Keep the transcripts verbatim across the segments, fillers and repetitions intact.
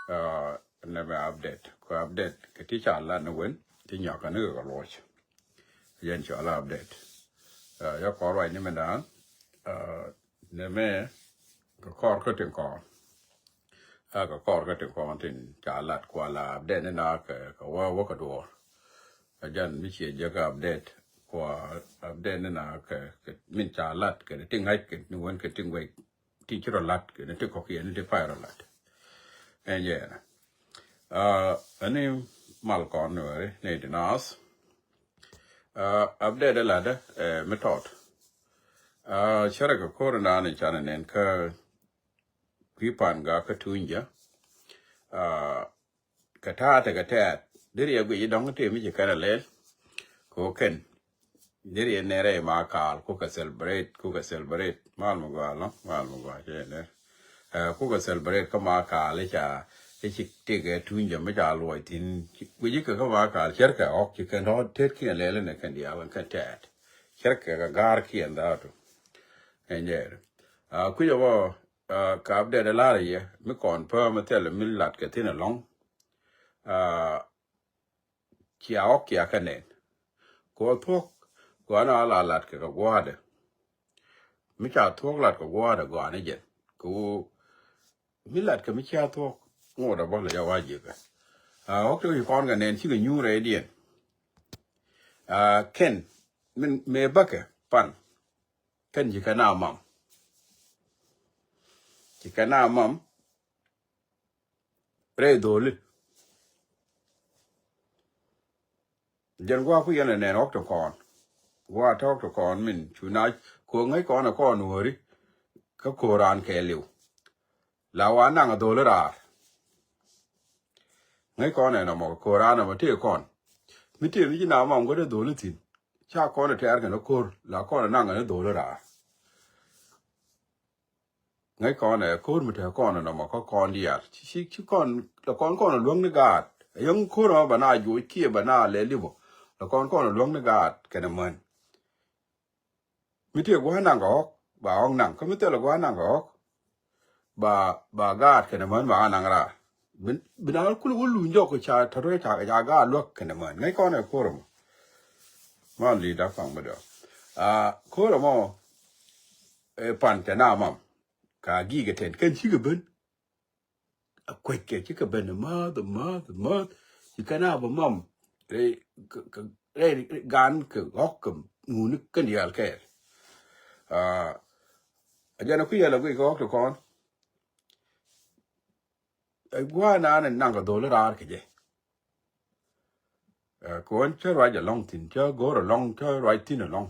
Nɛmɛ update kɛ update kɛ ti ca lat ni wen ti nyɔk kɛ ni kɛ luɔc. Yɛn cɔal update. Yɛ kɔr ruac ni mɛ dan nɛmɛ kɛ kɔr kä tin kɔn. Kɛ kɔr kä tin kɔn tin ca lat kua la update ni na kɛ wä wä kɛ duɔr. Ɛ jan mi ciɛ jɛ kɛ update kua update ni na kɛ min ca lat kɛ ti ŋa̱c kɛ ni wen kɛ ti ŋuɛc ti ci rɔ lat kɛ ni ti kɔk yɛ ni ti pay rɔ lat. Ɛn jɛ ɛn ɛni mal kɔn ni wɛri ni ti naas. Update ɛ lat ɛ mi tɔt. Cärɛ kɛ ko̱r ni naan in canɛ nɛn kä kui̱ pan ga kä tuny jɛ. Kɛ ta̱a̱ tekɛ tɛɛt deri yɛ guic idɔ̱ŋ tëë mi ci kɛn a lɛl. Kɛ wä kɛn deri yɛ nɛrɛ ma kaal kukɛ celebrate kukɛ celebrate mal mi gɔaa lɔ mal mi gɔaa cɛ nɛr. Kukɛ celebrate kä ma kaal ica ici tikɛ tuny jɛ mi ca luɔc thin. Guic ikɛ kä ma kaal cɛrkɛ ɣɔk ci kɛn tɔ̱ tet kiɛn lɛl inɛ kɛn diaal kɛn tɛɛt. Cɛrkɛ kɛ ga̱a̱r kiɛn dhaatu. Ɛn jɛɛr kui̱c ɛ bɔ. Kap dɛt ɛ la̱r yɛ mi kɔn pää mi thil mi lat kɛ thin ɛlɔ̱ŋ. Cia ɣɔk cia kɛ nɛn kɛ ɣɔk thuɔ̱k. Gɔanɛ ɣɔk la lat kɛ kɛ gua̱a̱dɛ mi ca thuɔ̱k lat kɛ gua̱a̱dɛ gɔanɛ jɛn kɛ ɣöö mi lat kɛ mi cia thuɔ̱k. Ŋot ɛ bä lɛ jɛ wa̱a̱ jiäkä. Ɣɔk ti kɔn kɛ nɛn cikɛ nyuur rɛydiɛn. Kɛn min mëë bäkɛ pan kɛn ci kɛ na mam. Ci kɛ na mam rɛy dholi. Jɛn gua̱a̱ ku yɛn ɛ nɛn ɣɔk ti kɔn gua̱a̱ tɔ̱k ti kɔn min cu na ko̱ ŋäc kɔn ɛ kɔn wääri. Kä ko̱ran kɛ liw la wa naŋ ɛ dholi raar. Ŋäc kɔn ɛ nɔmɔ ko̱ran nɔmɔ tëë kɔn mi tëë mi ci na mam kä dee dholi thi̱n. Ca kɔn ɛ tɛɛr kɛn ɛ ko̱r la kɔn ɛ naŋ ɛ ni dholi raar. Ŋäc kɔn ɛ ko̱r mi te kɔn ɛ nɔmɔ kä kɔn diaal ci ci kɔn lɛ kɔn kɔn ɛ luäŋ ni gaat. Ɛ yäŋ ko̱r ɛ ma bɛ na juɔc kiɛ bɛ na lɛ lipɔ lɛ kɔn kɔn ɛ luäŋ ni gaat kɛn ɛ män. Mi tëë gua̱a̱ naŋ kɛ ɣɔk ba ɣɔk naŋ kä mi thilɛ gua̱a̱ naŋ kɛ ɣɔk ba ba gaat kɛn ɛ män ba ɣa naŋ raar. Bi na kul wä luny jɔk ca tɔ̱tɔ̱ ca ca gaat luäk kɛn ɛ män ŋäc kɔn ɛ ko̱r ɛ mɔ. Ma li dak paŋ bä dɔ̱. Ko̱r ɛ mɔ ɛ pan cɛ na mam ka gikɛ tɛn kɛn cikɛ ben. A kuec kɛ cikɛ ben ɛ mäth ɛ mäth ɛ mäth ci kɛn a bä mam. Rɛy gan kɛ ɣɔk kɛ ŋuni kɛn diaal kɛɛl. A jɛn a kui̱ yɛl a guic kɛ ɣɔk ti kɔn. Ɛ gua̱a̱ naan in naŋ kɛ dholi raar kɛ jɛ. Kɛ ɣän cä ruac alɔŋ thi̱n cä go̱o̱r alɔŋ cä ruac thi̱n alɔŋ.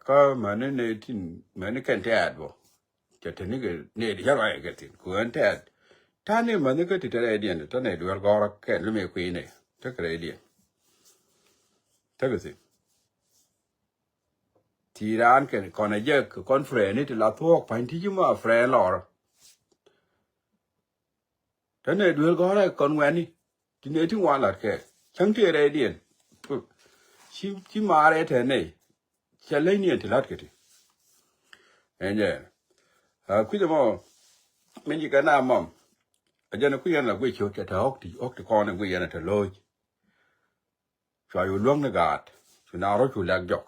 Kä mäni nɛ tin mäni kɛn tɛɛt bɔ. Cɛ te ni kɛ nɛ di cä ruac kɛ thi̱n kɛ ɣän tɛɛt. Ta̱ni mäni kä ti te rɛydiɛn te nɛ duel gɔ̱rä kɛn ni mɛ kui̱ nɛ tekɛ rɛydiɛn. Tekɛ thi̱n. Ti raan kɛn kɔn a jɛ kɛ kɔn friend ni ti la thuɔɔk pa̱ny ti ci ma friend lɔr. Te nɛ duel gɔ̱rä kɔn wɛni ti nɛ ti ŋuan lat kɛ cäŋ ti rɛydiɛn. Ci ci maarɛ te nɛ cɛ leny niɛn ti lat kɛ ti. Ɛn jɛ a kui̱c ɛmɔ min ci kɛ na mam. A jɛn a kui̱ yɛn la guic cot cɛ te ɣɔk ti ɣɔk ti kɔn ɛ guic yɛn a te lo̱c. Cua cu luäŋ ni gaat cu na rɔ cu lɛk jɔk.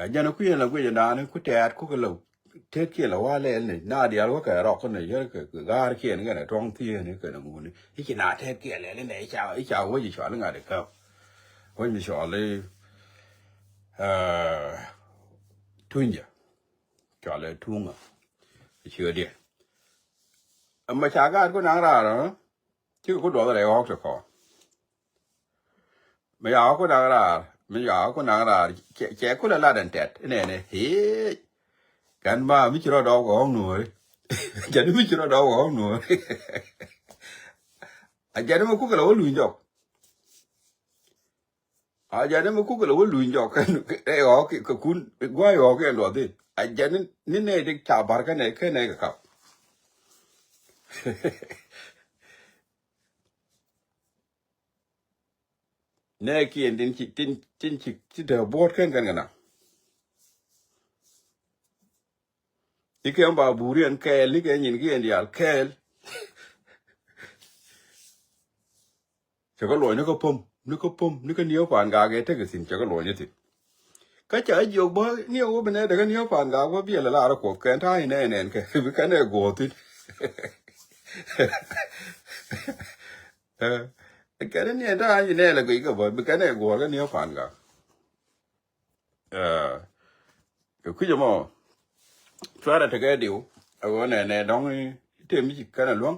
Ɛ jɛn ku yɛn la guic ɛndaani ku tɛɛt ku kɛ la tet kiɛ la wa lɛɛl ni na diaal wä kɛ rɔk ni yɛr kɛ ga̱a̱r kiɛn kɛn ɛ tuɔŋ thieen kɛn ɛ ŋuni i̱ ci na tɛɛt kiɛ lɛɛl ni i̱ ca i̱ ca wec i̱ cɔal i̱ ŋa̱t i̱ käp. Wec mi cɔal i̱ tunyä cɔal i̱ tuŋä. Ciö diɛn ɛmɛ ca gaat ku naŋ raar. Cikɛ ku duɔth rɛy ɣɔ̱k ti kɔn. Mi ya ɣɔ̱k ku naŋ raar mi ya ɣɔ̱k ku naŋ raar. Cɛ ku lɛ lat ɛn tɛt inɛnɛ hee. Kɛn ma mi ci rɔ dɔɔk kɛ ɣɔ̱k nuɔ̱ɔ̱ri. Jɛn mi ci rɔ dɔɔk kɛ ɣɔ̱k nuɔ̱ɔ̱ri. A jɛn mi kukɛ lɛ wä luny jɔk. A jɛn mi kukɛ lɛ wä luny jɔk kɛn rɛy ɣɔ̱k kɛ kun gua̱a̱c ɣɔ̱k kɛ luɔthi. A jɛn ni nɛ di ca bar kɛ nɛ kɛ nɛ kɛ kap. Nɛ kiɛn tin ci tin tin ci ci te buɔt kɛn kɛn kɛn na. Ni kɛ ba buriɛn kɛɛl, ni kɛ nyin kiɛn diaal kɛɛl. Cɛ kɛ luɔc ni kä pom, ni kä pom, ni kä nieu pan gak ɛ tek ithin, cɛ kɛ luɔc ni thin. Kä ca jiök bä ni ɛ wä bi nɛ dɛ kä nieu pan gak bä biɛl ɛ lar ɛ kuɔth kɛn ta̱a̱ inɛ nɛn kɛ bi kɛn ɛ guɔth thin. Ɛ, kɛn ni ɛ ta̱a̱ inɛ lɛ guic kɛ bä bi kɛn ɛ guɔth kä nieu pan gak. Ɛ, kɛ kui̱c ɛmɔ cuarɛ tekɛ diw. Ɛ ɣöö nɛnɛ dɔ̱ŋ i̱ tëë mi ci kɛn ɛ luäŋ.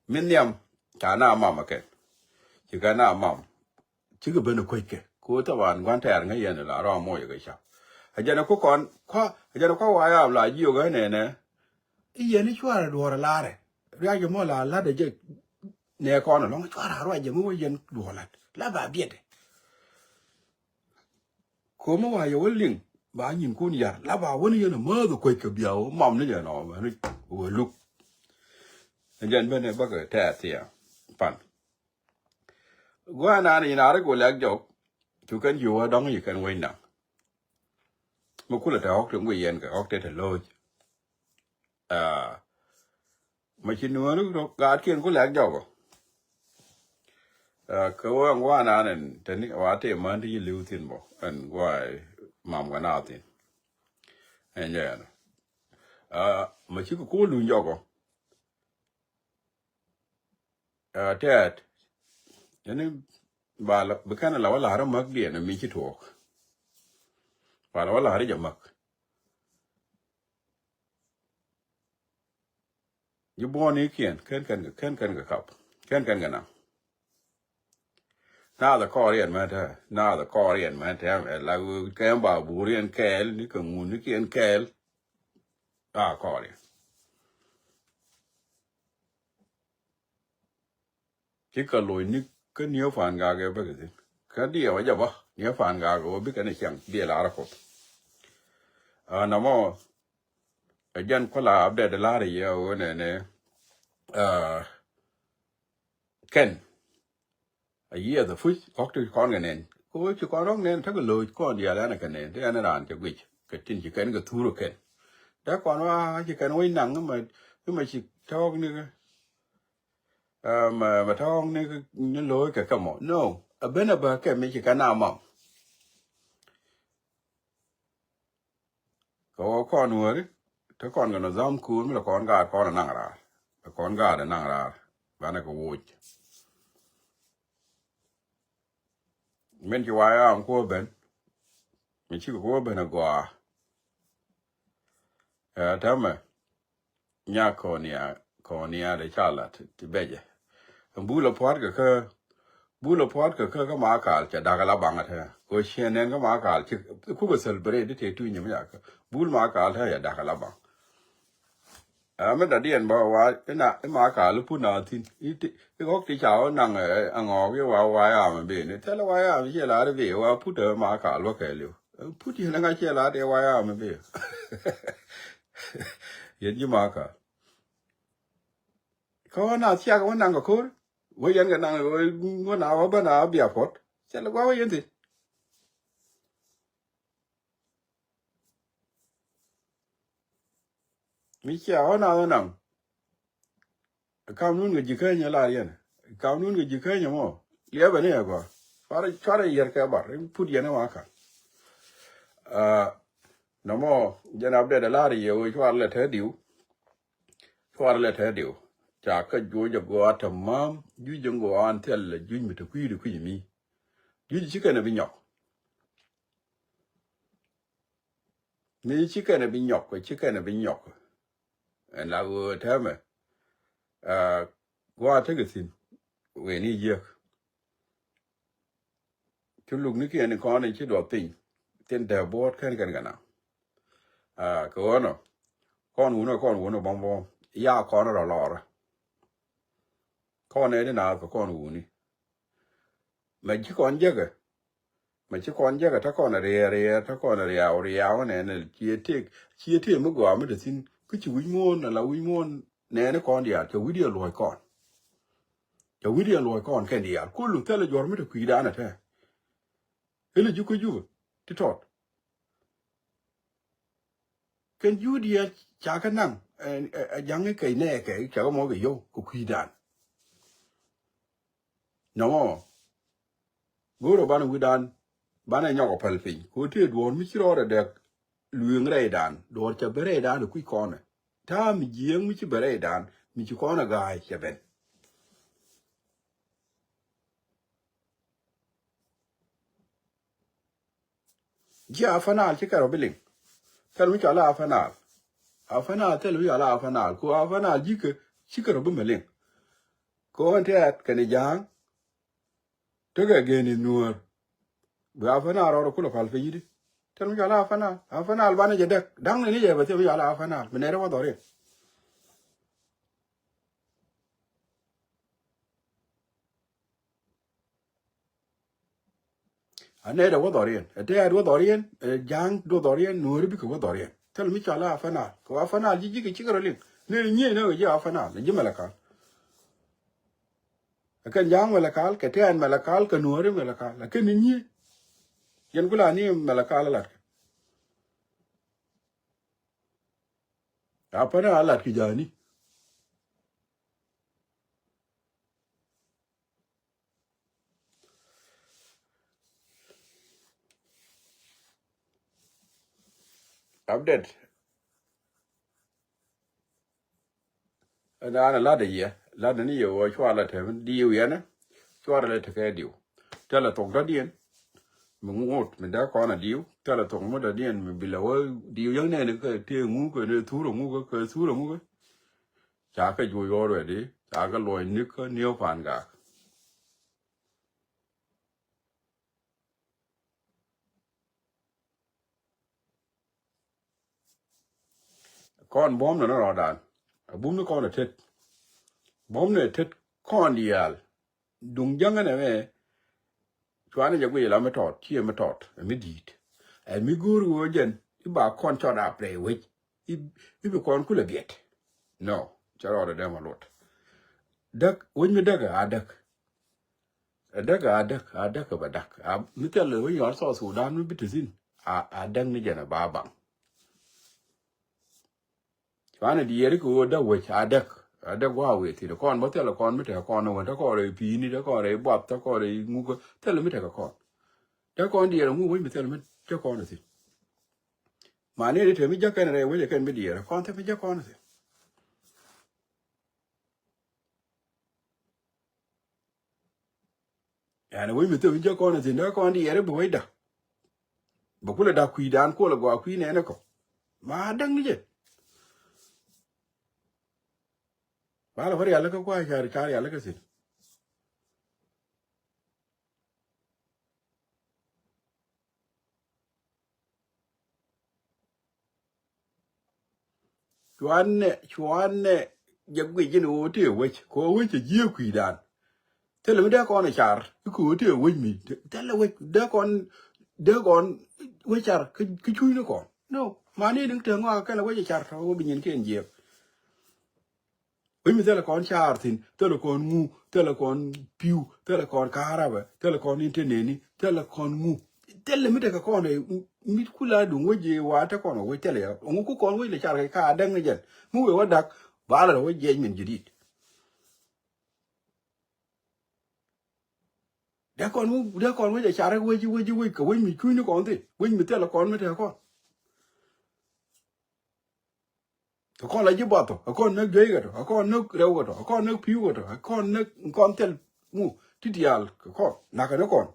Min nhiam ca na mam ɛ kɛn. Ci kɛn na mam. Cikɛ ben ɛ kueckɛ. Ko thaban gua̱n tɛɛr ŋäc yɛn ɛ la rɔm moc ɛ kɛ cap. Ɛ jɛn ɛ ku kɔn kua, ɛ jɛn ɛ kua wa yam la jiök ɛ nɛnɛ. I̱ yɛn i̱ cuarɛ duɔ̱ɔ̱r ɛ larɛ. Riac ɛmɔ la la̱t ɛ jɛ nɛ kɔn ɛlɔ̱ŋ cuarɛ a ruac ɛmɔ wä yɛn duɔ̱ɔ̱r la̱t. La ba biɛtɛ. Ko̱mi wa yɛ wä liŋ ba nyinkun yar la ba wä ni yɛn a mäth a kuec kɛ bia wä mam ni yɛn ɔ mɛ ni wä luk. Ni jɛn ben ɛ bäkɛ tɛɛth thiɛ pan. Gua̱a̱ naan in a rik wä lɛk jɔk. Cu kɛn ci wä dɔ̱ŋ yi kɛn wec naŋ. Mi kulɛ te ɣɔk te ŋuic yɛn kɛ ɣɔk te te lo̱c. Aa, ma ci nuɔ̱ɔ̱ri rɔ gaatkiɛn ku lɛk jɔkɔ. Aa, kɛ wä ɛn gua̱a̱ naan ɛn teni wa te män ti yi li̱w thin bɔ ɛn gua̱a̱ mam kɛ naath thin. Ɛn jɛ ɛn. Aa, ma ci kɛ ko̱o̱l luny jɔkɔ. Aa, tɛɛt. Ɛn ba la bi kɛn la wä la̱r mäk diɛn mi ci tuɔɔk. Ba la wä la̱r jɛ mäk. Ji̱ buɔ̱nikiɛn kɛn kɛn kɛ kɛn kɛn kɛ kap kɛn kɛn kɛ naŋ. Naath ɛ kɔɔriɛn mɛ tɛ naath ɛ kɔɔriɛn mɛ tɛ ɛ la kɛn ba buriɛn kɛɛl ni kɛ ŋunikiɛn kɛɛl. A kɔɔriɛn. Ci kɛ loc ni kä nieu pan gak ɛ bäk ithin kä diɛw ɛ jɛ bä nieu pan gak ɛ wä bikɛ ni ciaŋ diɛ lar ɛ kuoth. Aa, namɔ ɛ jɛn kuala update lar yɛ wä nɛnɛ. Aa, kɛn a yiëth a puc kɔk ti kɔn kɛ nɛn ko ci kɔn rɔk nɛn tekɛ loc kɔn diaal ɛn kɛ nɛn ti ɛn raan cɛ guic kɛ tin ci kɛn kɛ thur kɛn. Dee kɔn wa ci kɛn wec naŋ imɛ ci tɔɔk ni kɛ. Aa, mɛ mɛ tɔɔŋni ni lo̱o̱c kɛ kɛ mɔ no. A ben a bä kɛ mi ci kɛ na mam. Kɛ wä kɔn wääri te kɔn kɛ nidham kuun mi lɛ kɔn gaat kɔn a naŋ raar. Lɛ kɔn gaat a naŋ raar banɛ kɛ woc. Min ci wayam kuɔ ben. Mi cikɛ kuɔ ben a gɔaa. Ɛ tɛmɛ. Nya kɔnia kɔnia de ca lat ti bɛjɛ. Bul a puat kɛ kä bul a puat kɛ kä kä ma kal cɛ dak la baŋ tɛ ko cien nɛn kä ma kal ci kukɛ celebrate di te tuny mi yak bul ma kal tɛ cɛ dak la baŋ. Ɛ mi dadiɛn bä wa ina ima kal pun na thin i ɣɔk ti ca wä naŋ. Ɛ ŋɔɔk i wa wa ya mi ben thil wa ya mi cɛ la di bi wa put ɛ ma kal wä kɛ liw. Put yɛn ŋa cɛ la di wa ya mi ben. Yɛn ji̱ makä. Kä wä na thiak wä naŋ kɛ ko̱r wä yɛn kɛ naŋ wä na wä bä na bia puɔt. Cɛ lɛ gua wä yɛn thi̱n. Mi cia wä na wä naŋ. Kam nun kɛ ji̱ keny lar yɛn. Kam nun kɛ ji̱ keny mɔ. Liɛpɛ ni ɛ gua. Cuarɛ cuarɛ yɛr kɛ bar put yɛn ɛ wa ka̱n. Nɔmɔ jɛn update lar yɛ wee cuarɛ lɛ te diw. Cuarɛ lɛ te diw ca kä juɔc a gɔaa tamam. Juc a gɔaa an thil a juc mi te kui̱ di kui̱ mi. Juc ci kɛn a bi nyɔk. Mi ci kɛn a bi nyɔk ci kɛn a bi nyɔk. Ɛn la ɣöö tɛmɛ. Gua̱a̱ tekɛ thi̱n wen i̱ yiëk. Cu luk ni kiɛn kɔn in ci duɔth piny. Thin dee buɔt kɛn kɛn kɛn a kɛ ɣɔnɔ. Kɔn wunä kɔn wunä bɔm bɔm ya kɔn rɔ lɔrä. Kɔn ɛ di naath kɛ kɔn wuni. Mɛ ci kɔn jäkɛ. Mɛ ci kɔn jäkɛ te kɔn riɛɛr riɛɛr te kɔn riaw riaw nɛn ciɛ tëk ciɛ tëk mi gɔaa mi te thi̱n. Kä ci wi̱c muɔ̱ɔ̱n ala wi̱c muɔ̱ɔ̱n nɛɛni kɔn diaal cɛ wi̱c diɛ luɔ̱c kɔn. Cɛ wi̱c diɛ luɔ̱c kɔn kɛn diaal kulu thilɛ juɔ̱r mi te kui̱dan ɛ tɛ. Ilɛ ji̱ kä jupä ti tɔt. Kɛn juu diɛɛl ca kɛ naŋ, ɛ, ɛ, ɛ, ja̱ŋ i̱ kɛc nɛɛkɛ, ca kɛ mɔ kɛ yio̱w kɛ kui̱dan. Nɔmɔ. Go̱o̱rä banɛ wi̱dan, banɛ nyɔk ɛ päl piny. Kɛ ɣöö tëë duɔ̱ɔ̱r mi ci rɔɔdɛ dɛk lueŋ rɛydan, duɔ̱ɔ̱r cɛ ben rɛydan ɛ kui̱ kɔnɛ. Ta̱a̱ mi jiääk mi ci ben rɛydan, mi ci kɔnɛ ga̱a̱c cɛ ben. Ji̱ Upper Nile ci kɛ rɔ bi liŋ. Thil mi cɔal a Upper Nile. Upper Nile, thil mi cɔal a Upper Nile. Ku Upper Nile ji̱ kɛ, ci kɛ rɔ bi mi liŋ. Kɛ ɣöö ɛn tɛ̈t kɛnɛ ja̱a̱ŋ. Tekɛ geni nuɔ̱ɔ̱r. Bi Upper Nile rɔɔdɛ kulɛ pal piny i̱di. Thil mi cɔal a Upper Nile. Upper Nile banɛ jɛ däk. Da̱ŋ ni ni jɛ bɛ thil mi cɔal a Upper Nile. Mi nɛy rɛ wä dhɔriɛn. A nɛy dɛ wä dhɔriɛn. Ɛ tɛ̈t wä dhɔriɛn, ɛ ja̱a̱ŋ wä dhɔriɛn, nuɔ̱ɔ̱ri bikɛ wä dhɔriɛn. Thil mi cɔal a Upper Nile. Kɛ Upper Nile ji̱ ji̱ kɛ cikɛ rɔ liŋ. Ni nyiey ni kɛ ji̱ Upper Nile, ji̱ Malakal. Ɛ kɛn ja̱a̱ŋ Malakal, kɛ tɛ̈t Malakal, kɛ nuɔ̱ɔ̱ri Malakal. Ɛ kɛn ni nyiey. Yɛn kula ni Malakal lat kɛ. Upper Nile lat kɛ ja̱a̱ni. Update. Ɛn an lat ɛ yɛ, lat ni yɛ ɣöö cuarɛ lɛ te diw yɛn, cuarɛ lɛ tekɛ diw. Thilɛ thok dɔ̱diɛn mi ŋot mi dee kɔn a diw, thilɛ thok mi dɔ̱diɛn mi bi lɛ wä diw yäŋ nɛɛni kɛ tëë ŋuk kɛ ni thur ɛ ŋuk kɛ thur ɛ ŋuk. Ca kɛ juɔc already, ca kɛ luɔc nikä nieu pa̱a̱n gak. Kɔn buɔ̱m ni rɔɔdan. A bum ni kɔn a tet. Buɔ̱m ni a tet kɔn diaal. Duŋ jäŋä nɛ mɛ. Cuanɛ jɛ guic la mi tɔt, ciɛ mi tɔt, ɛ mi di̱i̱t. Ɛ mi go̱o̱r ɣöö jɛn i̱ ba kɔn cɔt a prɛy wec. I̱, i̱ bi kɔn kulɛ biɛt. No, cɛ rɔɔdɛ dee ma luɔt. Däk, wec mi däk a däk. Ɛ däk a däk, a däk ɛ bɛ däk. A mi thil wec yɔl South Sudan mi bi te thi̱n. A, a däk ni jɛn ɛ ba baŋ. Cuanɛ diɛɛri kɛ ɣöö däk wec a däk. A däk gua̱a̱ wëë thi̱n kɔn bä thil kɔn mi tekɛ kɔn wän te kɔn rɛy pi̱i̱ni te kɔn rɛy buath te kɔn rɛy ŋukä thil mi tekɛ kɔn. Te kɔn diɛɛr ŋu wec mi thil mi te kɔn thi̱n. Ma ni ri te mi jäk kɛn rɛy wec ɛ kɛn mi diɛɛr kɔn te mi jäk kɔn thi̱n. Yani wec mi thil mi jäk kɔn thi̱n dee kɔn diɛɛri bi wecda. Bɛ kulɛ dak kui̱dan kuɔlɛ gɔaa kui̱ nɛɛni kɔ. Ma däŋ ni jɛ. Ba lɛ wä rialikä kua̱c ca rialikä thi̱n. Cuanɛ, cuanɛ jɛ guic in ɣöö tëë wec kɛ ɣöö wec cɛ jiääk kui̱dan. Thilɛ mi dee kɔn ɛ car i̱ kɛ ɣöö tëë wec mi thilɛ wec dee kɔn, dee kɔn wec car kä cuc ni kɔn. No, mani ni te ŋɔak kɛlɛ wec ɛ car tɔ ɣöö bi nyin kiɛn jiääk. Wec mi thilɛ kɔn car thi̱n, thilɛ kɔn ŋu, thilɛ kɔn pi̱w, thilɛ kɔn ka̱rabɛ, thilɛ kɔn intineni, thilɛ kɔn ŋu. Thilɛ mi tekɛ kɔn ɛ mi kula duŋ wec ɛ wa te kɔn ɛ wec thilɛ ya ŋu ku kɔn wec lɛ car kɛ ka däŋ ni jɛn mi wec wä dak. Ba lɛ wec jiɛc min jadid. Dee kɔn wec, dee kɔn wec ɛ car wec wec wec kɛ wec mi cuc ni kɔn thi wec mi thilɛ kɔn mi tekɛ kɔn. Kɛ kɔn la ji̱ buath tɔ, kɛ kɔn näk juey kɛ tɔ, kɛ kɔn näk rɛw kɛ tɔ, kɛ kɔn näk pi̱w kɛ tɔ, kɛ kɔn näk kɔn thil ŋu ti diaal kɛ kɔn nakä ni kɔn.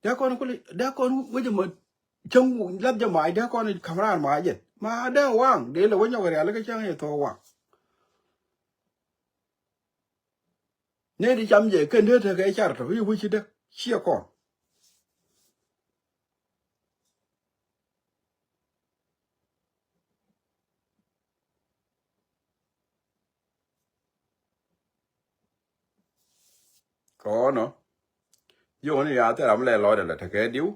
Dee kɔn kuli dee kɔn wecɛ ma cäŋ lath jɛ mac dee kɔn ka̱m raan mac jɛ ma dee waŋ dee lɛ wä nyɔk rialikä cäŋ yɛ thok waŋ. Nɛy ti cam jɛ kɛn dee tekɛ car tɔ i̱ wec ci däk ciɛ kɔn. Kɔnɔ. Yio̱w ni ya thil ram lɛ lɔcdɛ lɛ tekɛ diw.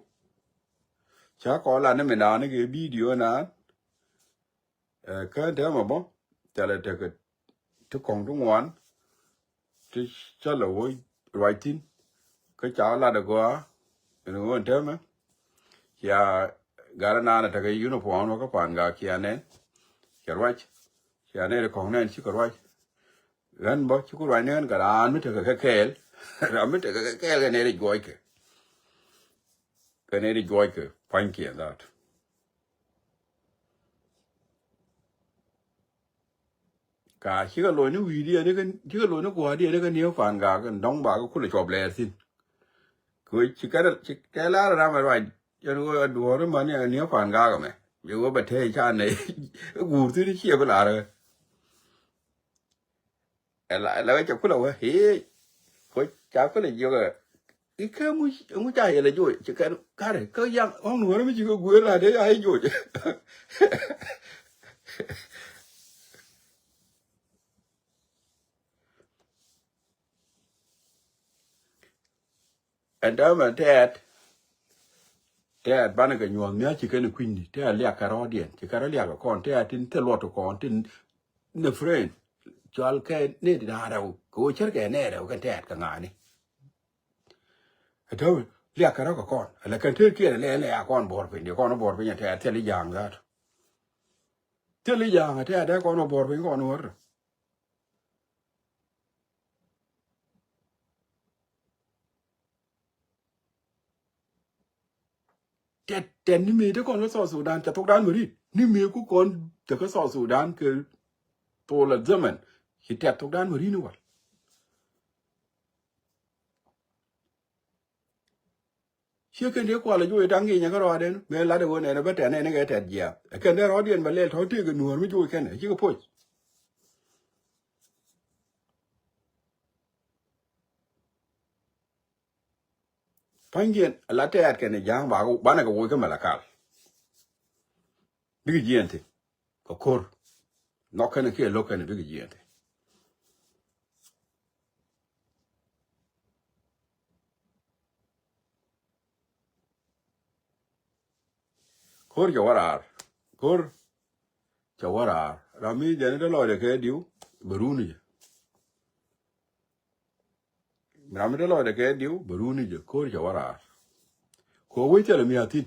Ca kɔn la ni mi naan ni kɛ bidio naan. Ɛ, kä tɛmɛ bä thilɛ tekɛ ti kɔŋ ti ŋuan ti cä lɛ wä ruac thi̱n. Kä ca lat ɛ gɔaa. Ɛn ɣöö ɛn täämɛ cia gat ɛ naan ɛ tekɛ uniform wä kä Pangak cia nɛn. Cɛ ruac. Cia nɛn ɛ kɔ̱ŋ nɛn cikɛ ruac. Ɣän bä ci ku ruac ni ɣän kɛ raan mi tekɛ kɛ kɛɛl. Raan mi tekɛ kɛ kɛɛl kɛ nɛy ti juɔckɛ. Kɛ nɛy ti juɔckɛ pua̱nykiɛn that. Ka cikɛ loc ni wi̱i̱diɛn, cikɛ loc ni gua̱a̱rdiɛn, ni kɛ nieu Pangak in dɔ̱ŋ ba kɛ kulɛ cuɔp lɛɛr thi̱n. Kɛ ɣöö ci kɛn, ci kɛ lar ram ɛ ruac, jɛn ɣöö ɛ duɔ̱ɔ̱r i̱ mani ɛ nieu Pangak ɛmɛ. Jɛ ɣöö bɛ tɛy ca nɛy guur thi̱n ciɛ bi lar ɛ. Ɛ la, ɛ la wä cɛ kulɛ wä, ee, ko ca kulɛ jiök ɛ. I̱ kä ŋu, ŋu ca yɛlɛ joc, ci kɛn karɛ, kä yaŋ, ɣɔ̱ŋ nuɔ̱ɔ̱rä mi ci kɛ guëër la dee ya i̱ joc. Ɛn täämɛ tɛɛt, tɛɛt banɛ kɛ nyuɔ̱th mia̱ ci kɛn kui̱nyni, tɛɛt liak kɛ rɔɔdiɛn, ci kɛn rɔ liak kɛ kɔn, tɛɛt tin thil luɔt kɔn, tin ni friend, cual kɛ ni da̱a̱ rɛw, kɛ ɣöö cär kɛ nɛɛ rɛw kɛn tɛɛt kɛ ŋa̱a̱ni. Ɛ täämɛ liak kɛ rɔ kɛ kɔn, ɛlɛ kɛn tëë kiɛn ɛlɛ ɛlɛ a kɔn buɔ̱ɔ̱r piny, di kɔn buɔ̱ɔ̱r piny ɛ tɛɛt thil i̱ ja̱a̱ŋ dhaat. Thil i̱ ja̱a̱ŋ ɛ tɛɛt ɛ kɔn buɔ̱ɔ̱r piny kɔn wär. Tɛt, tɛt ni mëë te kɔn kä South Sudan, tɛt thokdan mɛ rit. Ni mëë ku kɔn te kä South Sudan kɛ thol a zaman. Ci tɛt thokdan mɛ rit ni wal. Ciɛ kɛn dee kual a juɔc taŋ kinyɛ kä rɔɔdɛn. Mëë lat ɛ ɣöö nɛn ɛ bä tɛt nɛn ɛ kɛ tɛt jiath. Ɛ kɛn dee rɔɔdiɛn bɛ lɛl tɔ̱ tëëk ɛ nuɔ̱ɔ̱r mi juɔc kɛn ɛ cikɛ poc. Pa̱nydiɛn ala tɛɛt kɛnɛ ja̱a̱ŋ ba banɛ kɛ woc kä Malakal. Bikɛ jiɛɛn thi̱n kɛ ko̱r. Nhɔk kɛnɛ kiɛ lo̱k kɛnɛ bikɛ jiɛɛn thi̱n. Ko̱r cɛ wä raar. Ko̱r cɛ wä raar. Ram mi jɛn te lɔcdɛ kɛ diw bɛ runi jɛ. Ram mi te lɔcdɛ kɛ diw bɛ runi jɛ. Ko̱r cɛ wä raar. Ko̱r wec thilɛ mi a thi̱n.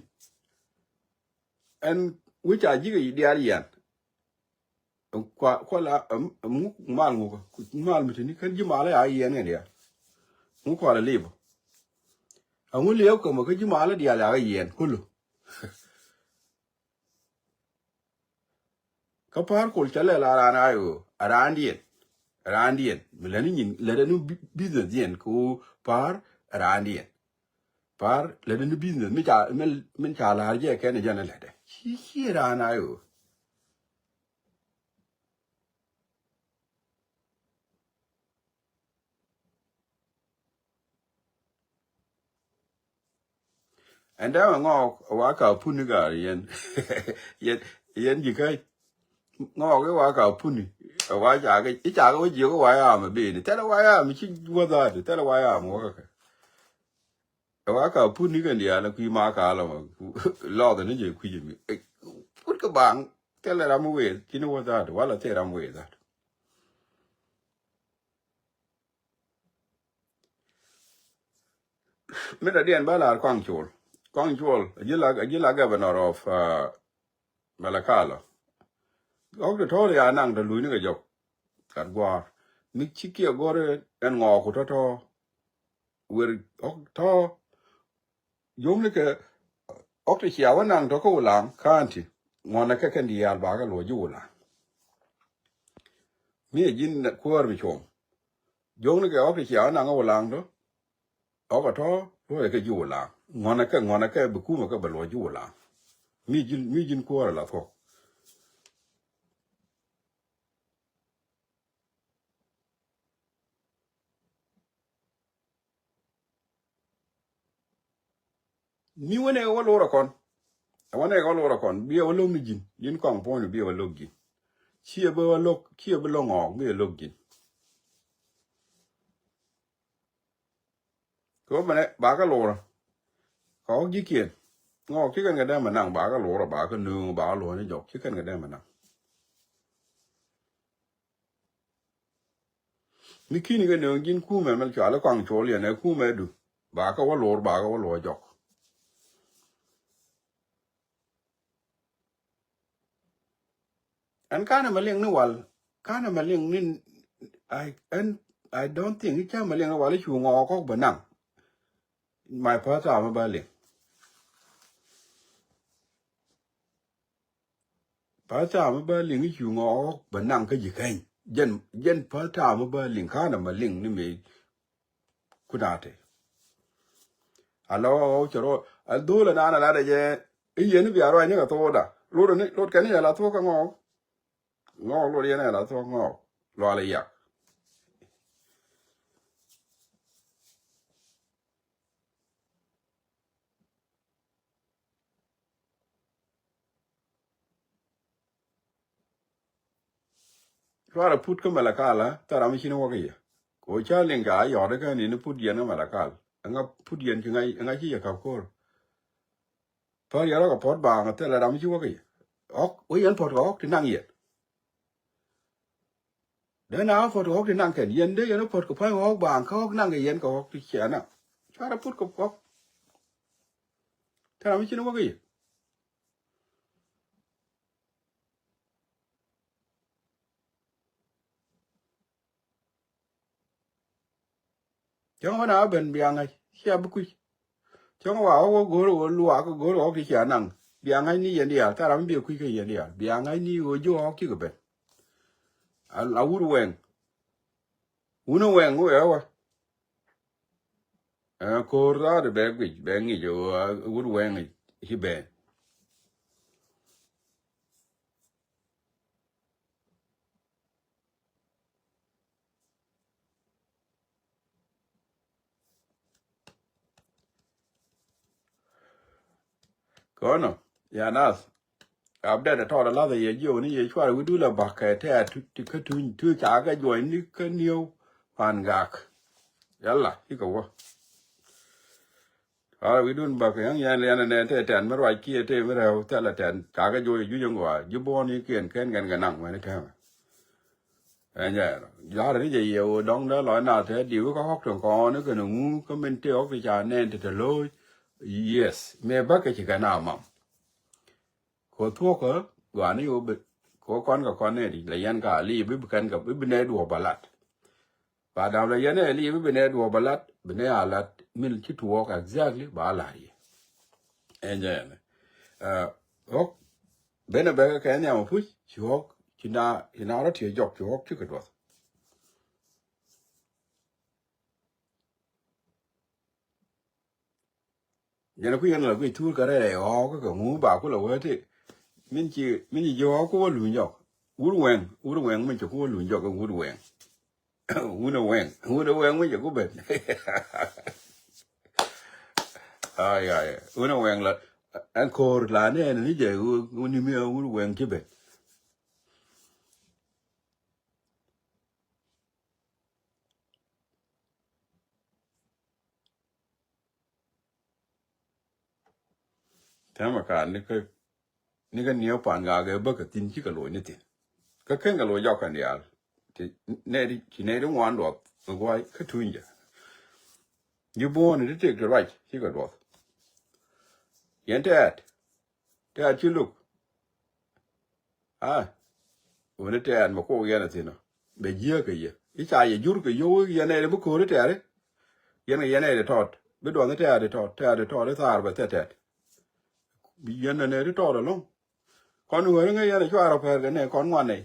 Ɛn wec a ji̱ kɛ diaal yian. Kua, kua la, ɛm, ɛm, ŋuk mal ŋuk, mal mi tini kɛn ji̱ mal ya yiɛn kɛn diaal. Ŋuk kua la lip. Ɛŋu liɛw kɛ mɔ kä ji̱ mal diaal ya yiɛn kulu. Kä pa̱a̱r kol cä lɛ la raan a ɣöö a raandiɛn. A raandiɛn mi lɛni nyin lɛdɛ ni bi-, business diɛn kɛ ɣöö pa̱a̱r a raandiɛn. Pa̱a̱r lɛdɛ ni business mi ca, min, min ca la̱r jɛ kɛn jɛn lɛdɛ ci, ci raan a ɣöö. Ɛn dee mɛ ŋɔɔk ɛ wa ka puni gaar yɛn. Yɛn, yɛn ji̱ kä ŋɔɔk ɛ wa ka puni. Ɛ wa cakɛ, i̱ cakɛ wä jiök ɛ wa yam ɛ beni. Thilɛ wa yam ci wä dhaat, thilɛ wa yam wä kä kɛ. Ɛ wa ka puni kɛn diaal kui̱ ma ka lɔ ma. Lɔth ni jɛ kui̱ jɛ mi. Put kɛ baŋ, thilɛ ram wëë, ci ni wä dhaat, wala thilɛ ram wëë dhaat. Min dɔ̱diɛn bä lar Kɔaŋ Cuɔl. Kɔaŋ Cuɔl a ji̱ la, a ji̱ la governor of, uh, Malakal. Ɣɔk ti tɔ̱ ri a naŋ tɔ luny ni kɛ jɔk. Kat gua̱a̱r mi ci kiɛ go̱r ɛn ŋɔɔku tɔ̱tɔ̱. Wer ɣɔk tɔ̱ Jom ni kɛ ɣɔk ti cia wä naŋ tɔ kä Wulaŋ County. Ŋuɔnɛ kɛ kɛn diaal bakɛ luɔ ji̱ Wulaŋ. Mi ɛ ji̱n kuäär mi cuɔ̱ŋ. Jom ni kɛ ɣɔk ti cia wä naŋ kä Wulaŋ tɔ. Ɣɔk ɛ tɔ luɔyɛ kɛ ji̱ Wulaŋ. Ŋuɔnɛ kɛ, ŋuɔnɛ kɛ bi kumɛ kɛ bɛ luɔ ji̱ Wulaŋ. Mi ji̱n, mi ji̱n kuäär ɛ la thuɔ̱k. Mi wänɛ wä lorɛ kɔn. Ɛ wänɛ wä lorɛ kɔn. Biɛ wä lo̱k ni ji̱n. Ji̱n kɔŋ puɔ̱ny biɛ wä lo̱k ji̱n. Ciɛ bi wä lo̱k, ciɛ bi lo̱k ŋɔɔk biɛ lo̱k ji̱n. Kɛ wä mɛnɛ bakä lorä. Kɛ wä ji̱kiɛn. Ŋɔɔk ci kɛn kɛ dee mɛ naŋ bakä lorä, bakä nööŋ, bakä luɔ̱ny jɔk, ci kɛn kɛ dee mɛ naŋ. Mi ki̱ni kɛ nööŋ ji̱n kumɛ mɛ cuali Kɔaŋ Cuɔl yɛn ɛ kumɛ du. Bakä wä lor, bakä wä luɔ̱ny jɔk. Ɛn kanɛ mɛ liŋ ni wal, kanɛ mɛ liŋ ni, I, ɛn, I don't think i̱ ca mɛ liŋ ni wal i̱ cu ŋɔɔk kɔk bɛ naŋ. My first time bä liŋ. First time bä liŋ i̱ cu ŋɔɔk bɛ naŋ kä ji̱ keny. Jɛn, jɛn first time bä liŋ kanɛ mɛ liŋ ni mëë. Kunate. A lɔ ɣɔw cɛ rɔ a dhol a naan a lat a jɛ. I̱ yɛn i̱ bia ruac ni kɛ thokda. Lot ni, lot kɛn i̱ a la thok kä ŋɔɔk. Ŋɔɔk lot yɛn a la thok ŋɔɔk. Lual a yak. Cuarɛ put kä Malakal, thil ram mi cin wä kä yɛ. Kɛ ɣöö ca liŋ ca yɔt kä ni ni put yɛn kä Malakal. Ɛŋa put yɛn ci ŋa̱c, ɛŋa ci yɛ ka̱p ko̱r. Pär yɛn rɔ kɛ puɔ̱t baaŋ, thil ram mi ci wä kä yɛ. Ɣɔk wä yɛn puɔ̱t kɛ ɣɔk ti naŋ yɛn. Dee na ɣä puɔ̱t kɛ ɣɔk ti naŋ kɛn yɛn, dee yɛn ɣä puɔ̱t kɛ pa̱ny ɣɔk baaŋ kä ɣɔk naŋ kɛ yɛn kɛ ɣɔk ti cia naŋ. Cuarɛ put kɛ ɣɔk. Thil ram mi cin wä kä yɛ. Cäŋ wä na ben bia ŋa̱c cia bi kui̱. Cäŋ wa wä go̱o̱r wä luaak go̱o̱r wä ti cia naŋ. Bia ŋa̱c ni yɛn diaal, thil ram mi bi kui̱ kä yɛn diaal. Bia ŋa̱c ni wä ji̱ wä ɣɔk cikɛ ben. A, a wut wɛŋ. Wun wɛŋ wä ɛ wä. Ɛ, ko̱o̱r dhaat bɛ guic, bɛ ŋic, ɛ, wut wɛŋ ci ben. Kɔnɔ, ya nath. Update tɔɔt a lath a yɛ jiök ni yɛ cuarɛ wi̱cdun la ba̱k kɛ tɛ̈t ti kä tuny, tuny ca kɛ juɔ̱ny ni kä nieu pan gak. Yala, cikɛ wä. Cuarɛ wi̱cdun ba̱k kɛ yäŋ yɛn liɛn nɛ tɛ tɛn mi ruac kiɛ tɛ mi rɛw thɛl a tɛn ca kɛ juɔ̱ny juc ɛŋ gɔaa. Ji̱ buɔ̱n ikiɛn kɛn kɛn kɛ naŋ wɛn i̱ tɛmɛ. Ɛn jɛ, ja̱rɛ ni jɛ yɛ wä dɔ̱ŋ dee lɔc na tɛ diw kä ɣɔk tin kɔn ni kɛn ŋu kä min tëë ɣɔk ti ca nɛn ti te lo̱c. Yes, mëë bäkɛ ci kɛ na mam. Kɛ thuɔ̱kä gɔaa ni wä bi, kɛ kɔn kɛ kɔn nɛn ti la yɛn ka li bi bi kɛn kɛ bi bi nɛ duɔ̱ɔ̱p ba lat. Ba dam la yɛn ɛ li bi bi nɛ duɔ̱ɔ̱p ba lat, bi nɛ a lat min ci tuɔɔk exactly ba lat yɛ. Ɛn jɛ ɛn. Ɛ, ɣɔk, ben ɛ bɛ kɛ kɛ nhiam a puc, ci ɣɔk, ci na, ci na rɔ tiɛ jɔk, ci ɣɔk ci kɛ duɔth. Jɛn ku yɛn la guic thur kɛ rɛy ɣɔɔk kä kɛ ŋu ba ku la wee ti. Min ci, min ci ji̱ ɣɔɔk ku wä luny jɔk. Wur wɛŋ, wur wɛŋ min ci ku wä luny jɔk wur wɛŋ. Wun a wɛŋ, wun a wɛŋ min ci ku ben. Ay, ay, wun a wɛŋ la, ɛn ko̱o̱r la ni ɛn ni jɛ, wun ni mi a wur wɛŋ ci ben. Tɛmɛ ka ni kä, ni kä niɛ pan gak ɛ bäkɛ thi̱n cikɛ loc ni thi̱n. Kä ken kɛ loc jɔk kɛn diaal. Ti nɛy di, ci nɛy di ŋuan duɔth kɛ guay kä tuny jɛ. Ji̱ buɔ̱ɔ̱n ni ti tëk ti ruac cikɛ duɔth. Yɛn tɛɛt. Tɛɛr ci luk. A, wuni tɛɛr mɛ kok yɛn a thin ɔ. Bɛ jiääk kɛ yɛ. I̱ ca yɛ jur kɛ yio̱w i̱ yɛn nɛy ri bi ko̱ri tɛɛri. Yɛn kɛ yɛn nɛy ri tɔt. Bi duɔth i̱ tɛɛr ri tɔt, tɛɛr ri tɔt i̱ thaar bɛ thɛt tɛt. Bi yɛn nɛ nɛy ri tɔt ɛlɔ̱ŋ. Kɔn ɣöri ŋäc yɛn a cuarɛ pɛr kɛ nɛ kɔn ŋuan nɛy.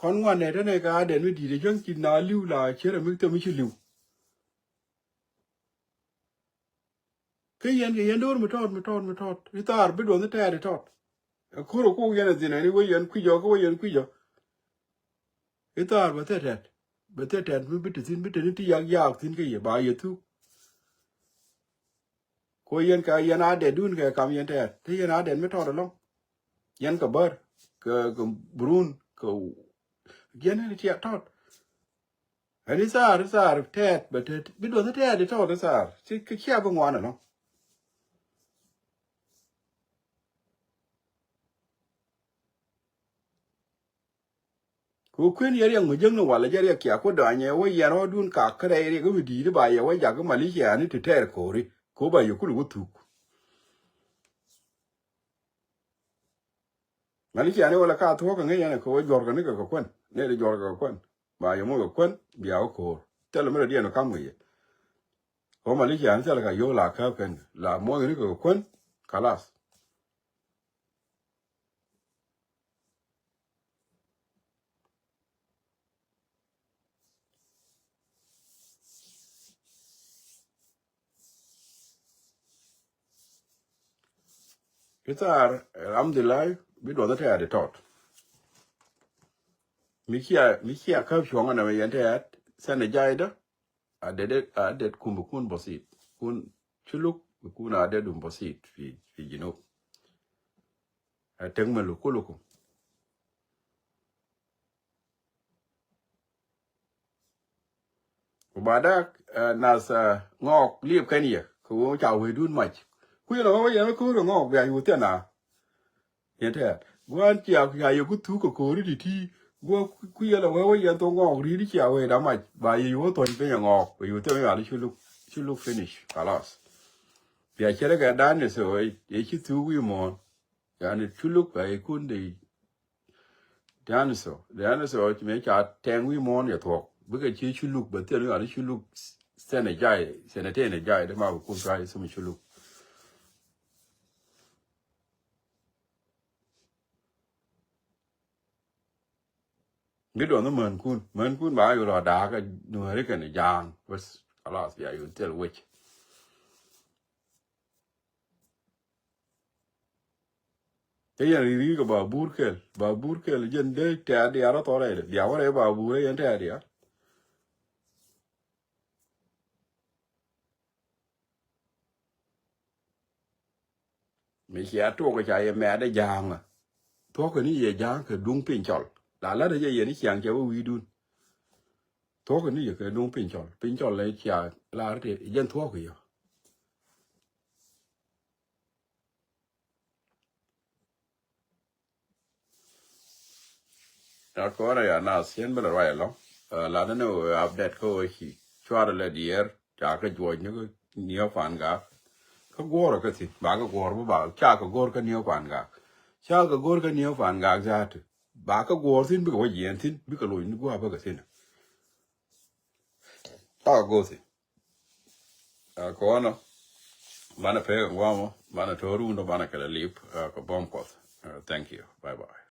Kɔn ŋuan nɛy te nɛ kɛ a dɛn mi di̱i̱t ɛ cäŋ ci na li̱w la cierɛ mi thɛm mi ci li̱w. Kä yɛn kɛ yɛn do̱r mi tɔt, mi tɔt, mi tɔt. I̱ thaar bi duɔth i̱ tɛɛt i̱ tɔt. Ɛ ko̱r ɛ kok yɛn ɛ thin ɛn i̱ wä yɛn kui̱c ɔ, kä wä yɛn kui̱c ɔ. I̱ thaar bɛ thɛt tɛt. Bɛ thɛt tɛt mi bi te thi̱n, bi te ni ti yak yak thi̱n kä yɛ ba yɛ thuk. Ko yɛn kɛ yɛn a dɛt dun kɛ kam yɛn tɛɛt. Te yɛn a dɛt mi tɔt ɛlɔ̱ŋ. Yɛn kɛ bär, kɛ, kɛ burun, kɛ yɛn ni ti a tɔt. Ɛn i̱ thaar, i̱ thaar tɛɛt bɛ tɛɛt. Bi duɔth i̱ tɛɛt i̱ tɔt i̱ thaar. Ci, kɛ cia bi ŋuan ɛnɔ. Ku kuën yɛ riɛk mi jäŋni walɛ jɛ riɛk kia ku dɔanyɛ wä yɛn rɔɔdun kak kärɛc riɛk i̱ mi di̱i̱t i̱ ba yɛ wä jak i̱ Malaysia ni ti tɛɛr ko̱ri. Ku ba yɛ kul wä thuk. Mali ciani wala ka thuɔk kɛ ŋäc yɛn kɛ wä juɔr kɛ ni kɛ kɛ kuän. Ni di juɔr kɛ kɛ kuän. Ba yɛ muɔc kɛ kuän bia wä ko̱o̱r. Thilɛ mi rɔ diɛn wä kam ŋäc yɛ. Kɛ wä mali ciani thilɛ ka yio̱w la käp kɛn kɛ la muɔc kɛ ni kɛ kɛ kuän. Kalas. Kithar, alhamdulillah, bi duɔth tɛɛt itɔt. Mi cia, mi cia käp cuɔŋä nɛmɛ yɛn tɛɛt, sɛn ɛ jaydä, a det, a det kum bi kun basit. Kun culuk, bi kun a det dum basit fi, fi Junub. A tek mɛ lukulukum. Ku badak, eh, nath, eh, ŋɔɔk liep kɛn yɛ kɛ ɣöö ca wecdun mac. Ku yɛn ɣöö yɛn ko̱r ɛ ŋɔɔk bia yuth thiɛn a. Yɛn tɛɛt gua̱a̱n cia ku ca yɛ ku thuk kɛ ko̱ri ti ti. Gua̱a̱ ku yɛn ɣöö yɛn thok ŋɔɔk ri̱t cia wecda mac ba yɛ yuth thɔny piny ɛ ŋɔɔk bɛ yuth thiɛn a ci luk, ci luk finish kalas. Bia cɛrɛ kɛ dan ni so ɛ ci thuk wi̱i̱ muɔ̱ɔ̱n. Yani ci luk bɛ yɛ kun dee Dinosaur, dinosaur ci mëë ca tɛŋ wi̱i̱ muɔ̱ɔ̱n yɛ thuɔ̱k. Bikɛ ci culuk bɛ thil wi̱i̱ culuk sɛnɛ jay, sɛnɛ tɛnɛ jay dee ma bi kun tuac i̱ thum culuk. Bi duɔth ni mänkun, mänkun ba yul a da̱a̱k a nuääri kɛn ja̱a̱ŋ bäth. Kalas bia yul thil wec. Te yɛn ri̱i̱ ri̱i̱ kɛ babur kɛl, babur kɛl jɛn dee tɛ̈t diaal rɔ thɔrɛ dee bia wä rɛy babur ɛ yɛn tɛ̈t diaal. Mi cia tuɔk ca yɛ mɛt ɛ ja̱a̱ŋä. Thuɔ̱k kɛ ni yɛ ja̱a̱ŋ kɛ duŋ piny cɔl. La la̱t ɛ jɛ yɛn i̱ ciaŋ cɛ wä wi̱i̱dun. Thuɔ̱k kɛ ni yɛ kɛ duŋ piny cɔl. Piny cɔl ɛ cia lar tɛ jɛn thuɔ̱k kɛ yɛ. Ya kɔn ya nath cien bä lɛ ruac ɛlɔ̱ŋ. Ɛ, lat ni wee update kä wee ci cuarɛ lɛ diɛɛr ca kɛ juɔc ni kä niɛ kuan gak. Kä guɔ̱ɔ̱rɛ kä thi̱n ba kɛ guɔ̱ɔ̱r bä ba ca kɛ go̱o̱r kä niɛ kuan gak. Ca kɛ go̱o̱r kä niɛ kuan gak za̱a̱t ba kɛ guɔ̱ɔ̱r thi̱n bikɛ wä jiɛɛn thi̱n bikɛ loc ni gua̱a̱ bä kɛ thi̱n. Ca kɛ go̱o̱r thi̱n. Ɛ, kɔnɔ banɛ pek ɛ guamɔ banɛ to̱r wundɔ banɛ kɛlɛ lip, ɛ, kɛ bɔm kuɔth. Ɛ, thank you. Bye bye.